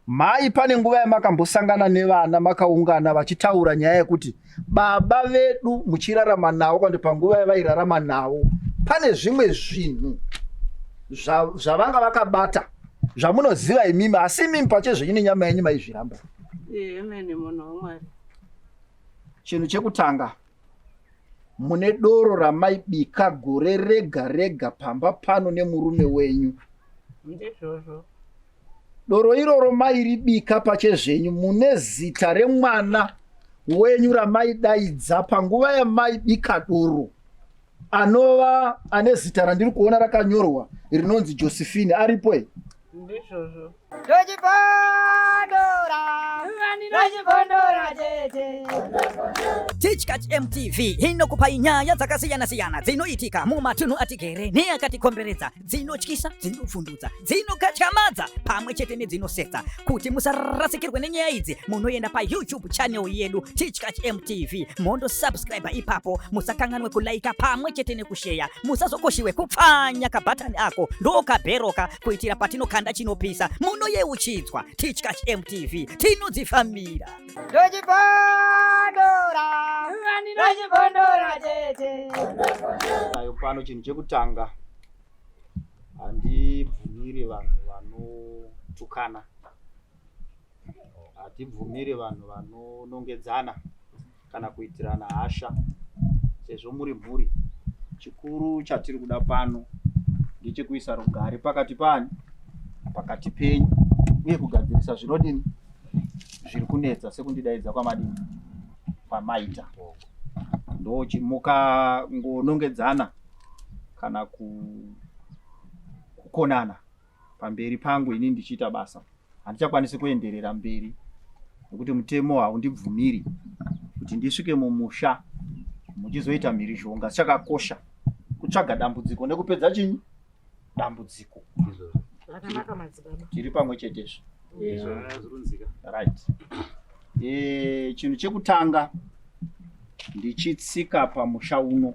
Mhai, pane nguva yamakambosangana nevana makaungana vachitaura nyaya yekuti baba vedu muchirarama navo kana kuti panguva yavairarama navo pane zvimwe zvinhu zvavanga vakabata zvamunoziva imimi, asi imimi pachezvenyu nenyama yenyu maizviramba. Amen, munhu waMwari. Chinhu chekutanga, mune doro ramaibika gore rega rega pamba pano nemurume wenyu. Ndizvozvo. Doro iroro mairibika pachezvenyu, mune zita remwana wenyu ramaidaidza panguva yamaibika doro, anova ane zita randiri kuona rakanyorwa rinonzi Josephine. Aripo here? Ndizvozvo. Tichkach MTV inokupai nyaya dzakasiyana-siyana dzinoitika mumatunhu atigere neakatikomberedza, dzinotyisa, dzinopfundutsa, dzinokatyamadza pamwe chete nedzinosetsa. Kuti musarasikirwe nenyaya idzi, munoenda paYouTube channel yedu Tichkach MTV, mondosubscribe ipapo. Musakanganwe kulaika pamwe chete nekusheya. Musazokoshiwe kupfanya kabhatani ako ndokabheroka kuitira patinokanda chinopisa munoyeuchidzwa. Tichkach MTV, tinodzifambira. Ndochibondora, chete. Nayo pano, chinhu chekutanga, handibvumiri vanhu vanotukana, hatibvumiri vanhu vanonongedzana kana kuitirana hasha sezvo muri mhuri. Chikuru chatiri kuda pano ndechekuisa rugare pakati pani, pakati penyu, uye kugadzirisa zvinodini, zviri kunetsa, sekundidaidza kwamadini kwamaita. Ndomukangonongedzana kana kukonana pamberi pangu ini ndichiita basa, handichakwanisi kuenderera mberi nekuti mutemo haundibvumiri kuti ndisvike mumusha muchizoita mhirizhonga. Chakakosha kutsvaga dambudziko nekupedza chinyi, dambudziko. Zvakanaka, madzibaba. Tiri pamwe chetezvo? Right. Chinhu chekutanga, ndichitsika pamusha uno,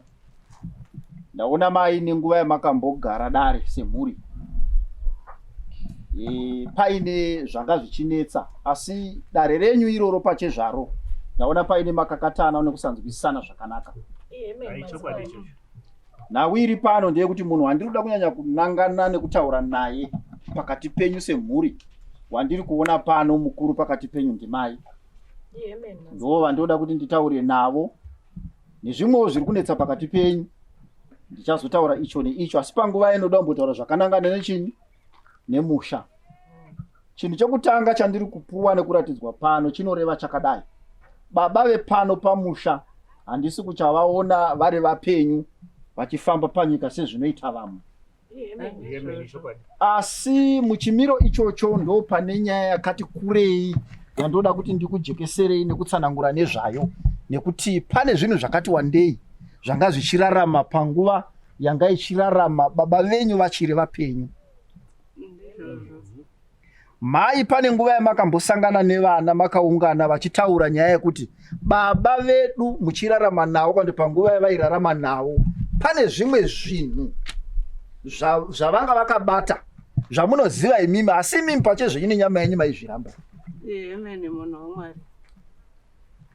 ndaona mai nenguva yamakambogara dare semhuri, paine zvanga zvichinetsa, asi dare renyu iroro pachezvaro ndaona paine makakatana nekusanzwisisana zvakanaka. Nhau iri pano ndeyekuti munhu wandiri kuda kunyanya kunangana nekutaura naye pakati penyu semhuri, wandiri kuona pano mukuru pakati penyu, ndimai. Ndo vandinoda kuti nditaure navo nezvimwewo zviri kunetsa pakati penyu. Ndichazotaura icho neicho, asi panguva inoda kumbotaura zvakanangana nechinyi, nemusha. Chinhu chekutanga chandiri kupuwa nekuratidzwa pano chinoreva chakadai: baba vepano pamusha handisi kuchavaona vari vapenyu vachifamba panyika sezvinoita vamwe, asi muchimiro ichocho ndo pane nyaya yakati kurei yandoda kuti ndikujekeserei nekutsanangura nezvayo, nekuti pane zvinhu zvakati wandei zvanga zvichirarama panguva yanga ichirarama baba venyu vachiri vapenyu. Mhai, pane nguva yamakambosangana nevana makaungana vachitaura nyaya yekuti baba vedu muchirarama navo kana kuti panguva yavairarama navo pane zvimwe zvinhu zvavanga vakabata zvamunoziva imimi, asi imimi pachezvenyu nenyama yenyu maizviramba. Amen, munhu waMwari.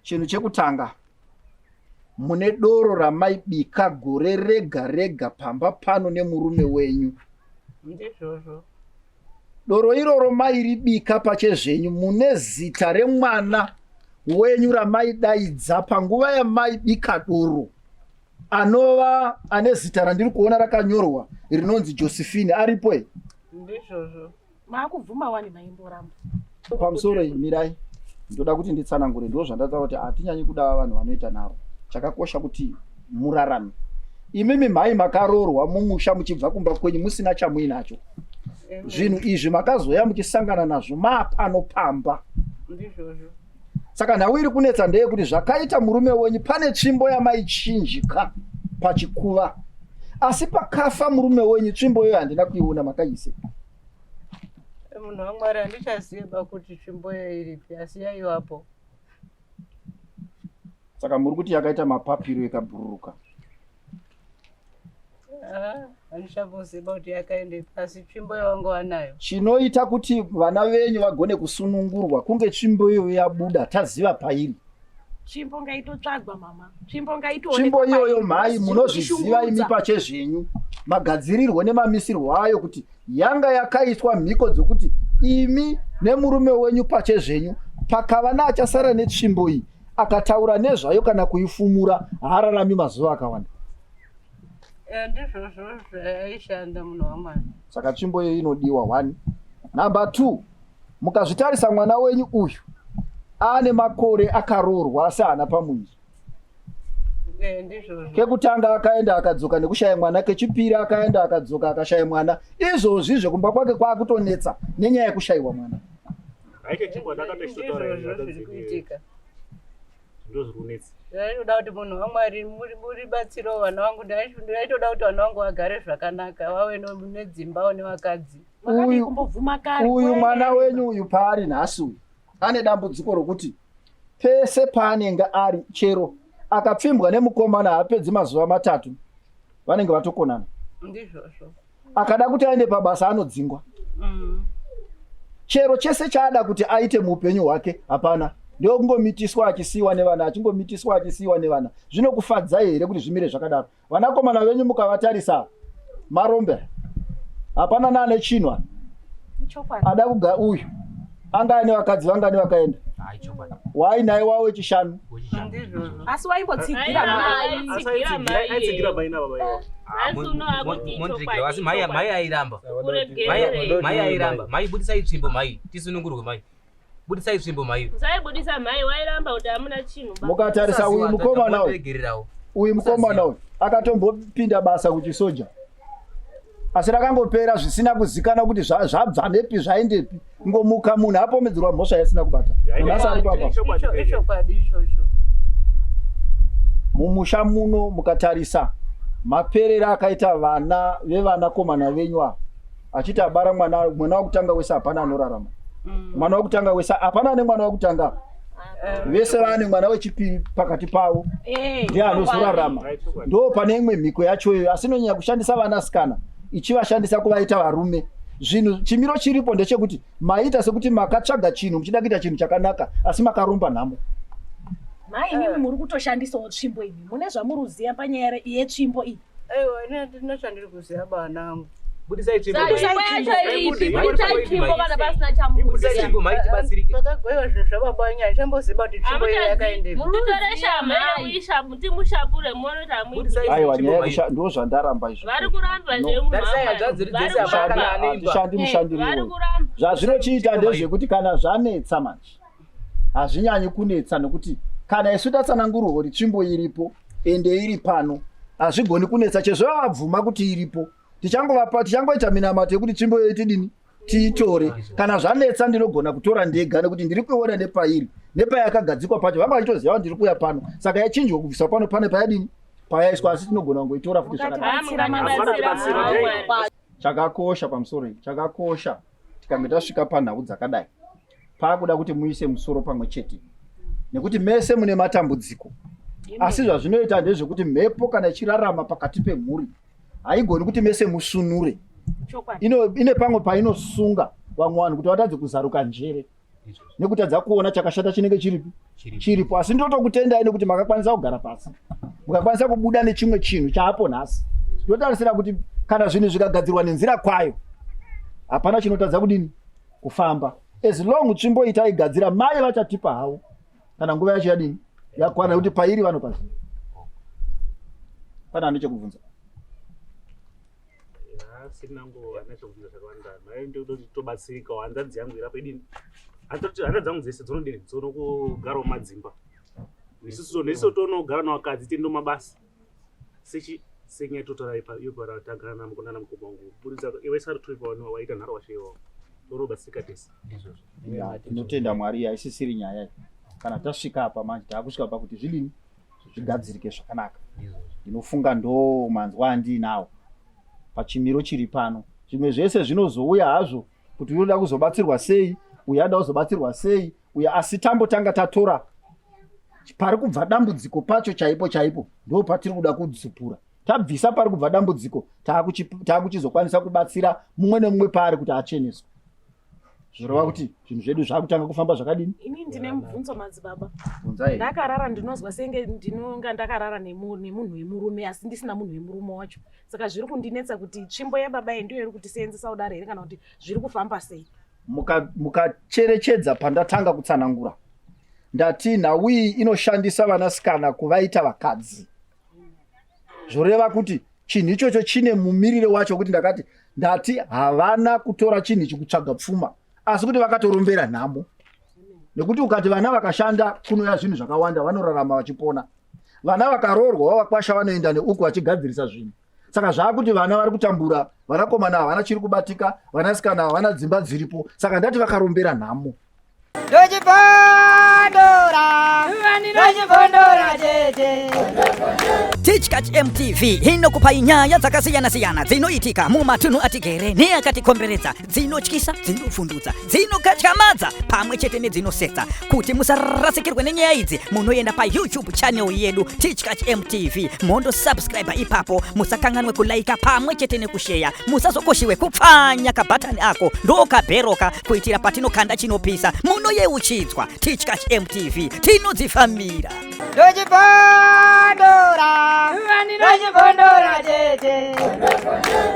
Chinhu chekutanga, mune doro ramaibika gore rega rega pamba pano nemurume wenyu. Ndizvozvo. Doro iroro mairibika pachezvenyu, mune zita remwana wenyu ramaidaidza panguva yamaibika doro, anova ane zita randiri kuona rakanyorwa rinonzi Josephine. Aripo here? Ndizvozvo. Maakubvuma wani, maimboramba. Pamusoro iyi, mirai, ndoda kuti nditsanangure. Ndo zvandataura kuti hatinyanyi kuda vanhu vanoita naro. Chakakosha kuti murarame. Imimi mhai makaroorwa mumusha muchibva kumba kwenyu musina chamuinacho. Zvinhu izvi makazoya muchisangana nazvo maapano pamba. Ndizvozvo. Saka nhau iri kunetsa ndeyekuti zvakaita murume wenyu, pane tsvimbo yamaichinjika pachikuva, asi pakafa murume wenyu tsvimbo iyoyo handina kuiona. Makaise? Munhu waMwari, handichaziva kuti tsvimbo iyo iripi, asi yaivapo. Saka muri kuti yakaita mapapiro ikabhururuka? Ah, handichamboziva kuti yakaendepi asi tsvimbo yavanga wanayo. Chinoita kuti vana venyu vagone kusunungurwa kunge tsvimbo iyoyo yabuda taziva pairi. Tsvimbo ngaitotsvagwa mama. Tsvimbo ngaitoonekwa. Tsvimbo iyoyo pairi. mhai munozviziva imi pachezvenyu magadzirirwo nemamisirwo ayo kuti yanga yakaitwa mhiko dzokuti imi nemurume wenyu pachezvenyu pakava neachasara netsvimbo iyi akataura nezvayo kana kuifumura haararami mazuva akawanda. Eh, ndizvozvo zvaishanda munhu wamwari. Saka tsvimbo iyo inodiwa one. Number two, mukazvitarisa mwana wenyu uyu ane makore akaroorwa asi haana pamuviri. Eh, ndizvozvo. Kekutanga akaenda akadzoka nekushaya mwana, kechipiri akaenda akadzoka akashaya mwana. Izvozvi zvekumba kwake kwakutonetsa nenyaya yekushayiwa mwana. Haike chingwa ndakatochitotaura Ndizvozvo zviri kuitika. Ndozviri kunetsa. Ndaitoda kuti munhu waMwari muri batsirewo vana vangu. Ndaitoda kuti vana vangu vagare zvakanaka, vave nedzimbawo nevakadzi. Makadii kumbobvuma kare? Uyu mwana wenyu uyu paari nhasi uyu ane dambudziko rokuti pese paanenge ari, chero akapfimbwa nemukomana, haapedzi mazuva 3 vanenge vatokonana. Ndizvozvo. Akada kuti aende pabasa anodzingwa. Chero chese chaada kuti aite muupenyu hwake hapana, ndokungomitiswa achisiyiwa nevana, achingomitiswa achisiyiwa nevana. Zvinokufadzai here kuti zvimire zvakadaro? Vanakomana venyu mukavatarisa marombe, hapana naane chinhu apa. Chokwadi. Ada kuga uyu anga ane vakadzi vangani vakaenda? Hai, chokwadi. Wainaye wawechishanu. Wechishanu. Ndizvozvo. Asi waimbotsigira mai. Aitsigira mai nababa ivo. Ah, Nhasi uno akuti mondiregera asi chokwadi, mai mai chokwadi. airamba. Kuregererei. Mai airamba. Mai, budisai tsvimbo mai, tisunungurwe mai. Budisai tsvimbo mai. Musaibudisa mhai, wairamba kuti hamuna chinhu ba. Mukatarisa uyu mukomana uyu, Mondiregererawo. uyu mukomana uyu akatombopinda basa kuchisoja, asi rakangopera zvisina kuzikana kuti zvabva nepi, zvaendepi. Ngomuka munhu apomedzerwa mhosva yasina kubata. Munhu ari papa. Ichokwadi ichocho. Mumusha muno mukatarisa maperero akaita vana vevanakomana venyu ava, achiti abara mwana, mwana wekutanga wese hapana anorarama. Mwana wekutanga wese hapana ane mwana wekutanga, vese vane mwana wechipiri pakati pavo ndiye anozorarama. Ndo pane imwe mhiko yachoyo, asi inonyanya kushandisa vanasikana, ichivashandisa kuvaita varume. Zvinhu chimiro chiripo ndechekuti maita sekuti makatsvaga chinhu muchida kuita chinhu chakanaka, asi makaromba nhamo. Mai, imimi muri kutoshandisawo tsvimbo imi. Mune zvamuruziya panyaya yetsvimbo iyi? Aiwa, ini handina chandiri kuziva, bana angu. Budisai tsvimbo mai. Tsvimbo yacho iripi? Mai, Budisai tsvimbo kana pasina chamuziya. Budisai tsvimbo mai, tibatsirike. Pakagoyiwa zvinhu zvababa wenyu, handichamboziva kuti tsvimbo iyo yakaendepi. Mutitore shama timushapure muone kuti Budisai hamuibudisi. Aiwa, tsvimbo nyaya mai. ndo zvandaramba izvo. Vari kuramba No. zvemunhu Tarisai waMwari. hanzvadzi Vari dzese hapana kuramba. kana ane imba. Hatishandi mushandiri Vari iwoyo. kuramba. Zvazvinochiita ndezvekuti kana zvanetsa manje hazvinyanyi kunetsa, nekuti kana isu tatsanangurwa kuti tsvimbo iripo ende iri pano, hazvigoni kunetsa chezvo vabvuma kuti iripo. Tichangovapa, tichangoita minamato yekuti tsvimbo iyo tidini, tiitore. Kana zvanetsa ndinogona kutora ndega, nekuti ndiri kuiona nepairi, nepayakagadzikwa pacho. Vanga vachitoziva kuti ndiri kuuya pano, saka yachinjwa kubvisa pano pane payadini, payaiswa, asi tinogona kungoitora futi zvakanaka. Mukatibatsira Mungandibatsira, mama. munhu waMwari. Chakakosha pamusoro iyi, chakakosha tikange tasvika panhau dzakadai, paakuda kuti muise musoro pamwe chete, nekuti mese mune matambudziko. Asi zvazvinoita ndezvekuti mhepo kana ichirarama pakati pemhuri haigoni kuti mese musunure. Chokwadi. Ine pamwe painosunga vamwe vanhu kuti vatadze kuzaruka njere nekutadza kuona chakashata chinenge chiripi. Chiripo. Chiripo. Asi ndotokutendai nekuti makakwanisa kugara pasi, mukakwanisa kubuda nechimwe chinhu chaapo nhasi. Ndotarisira kuti kana zvinhu zvikagadzirwa nenzira kwayo, hapana chinotadza kudini kufamba, as long tsvimbo iyi taigadzira. Mai vachatipa havo kana nguva yacho yadini, yakwana, nekuti pairi vanopaziva. Pana ane chekubvunza? Sina ngo ana chekubvunza zvakawanda. Mai, ndodoti tobatsirikawo. Hanzvadzi yangu irapo idini, hanzvadzi dzangu dzese dzinodini, dzinokugarawo madzimba. Isusu nesu tonogara navakadzi, tiende mabasa sechi senyaya totora ipara tagara nana mukoma wangu budisa iwe sari tuipa waita nharo wacho iwawo, torobatsirika tese. Ndizvozvo. Ya, tinotenda Mwari. Haisisiri nyaya iyi. Kana tasvika apa manje, taakusvika pakuti zvidini, zvigadzirike zvakanaka. Ndizvozvo. Ndinofunga ndo manzwa andiinawo pachimiro chiri pano. Zvimwe zvese zvinozouya hazvo, kuti unoda kuzobatsirwa sei, uyu anoda kuzobatsirwa sei uyu, asi tambotanga tatora pari kubva dambudziko pacho chaipo chaipo, ndo patiri kuda kudzupura. Tabvisa pari kubva dambudziko, taakuchizokwanisa kubatsira mumwe nemumwe paari kuti acheneswe. Zvoreva kuti zvinhu zvedu zvakutanga kufamba zvakadini? Ini ndine mubvunzo madzibaba. Bvunzai. Ndakarara ndinozwa senge ndinonga ndakarara nemunhu wemurume asi ndisina munhu wemurume wacho. Saka zviri kundinetsa kuti tsvimbo yababa iyi ndiyo iri kutiseenzesa kudaro here kana kuti zviri kufamba sei? Mukacherechedza pandatanga kutsanangura, ndati nhau iyi inoshandisa vanasikana kuvaita vakadzi. Zvoreva kuti chinhu ichocho chine mumirire wacho wekuti ndakati ndati havana kutora chinhu ichi kutsvaga pfuma, asi kuti vakatorombera nhamo. Nekuti ukati vana vakashanda kunouya zvinhu zvakawanda, vanorarama vachipona. Vana vakaroorwa vavakwasha vanoenda neuku vachigadzirisa zvinhu. Saka zvaakuti vana vari kutambura, vanakomana havana chiri kubatika, vanasikana havana dzimba dziripo. Saka ndati vakarombera nhamo. Tichkach MTV inokupai nyaya dzakasiyana-siyana dzinoitika mumatunhu atigere neakatikomberedza, dzinotyisa, dzinovhundutsa, dzinokatyamadza pamwe chete nedzinosetsa. Kuti musarasikirwe nenyaya idzi, munoenda paYouTube channel yedu Tichkach MTV, mondosubscribe ipapo. Musakanganwe kulaika pamwe chete nekusheya. Musazokoshiwe kupfanya kabhatani ako ndokabheroka kuitira patinokanda chinopisa munoyeuchidzwa. Tichkach MTV tinodzifambira. Ndochibondora, ndochibondora chete.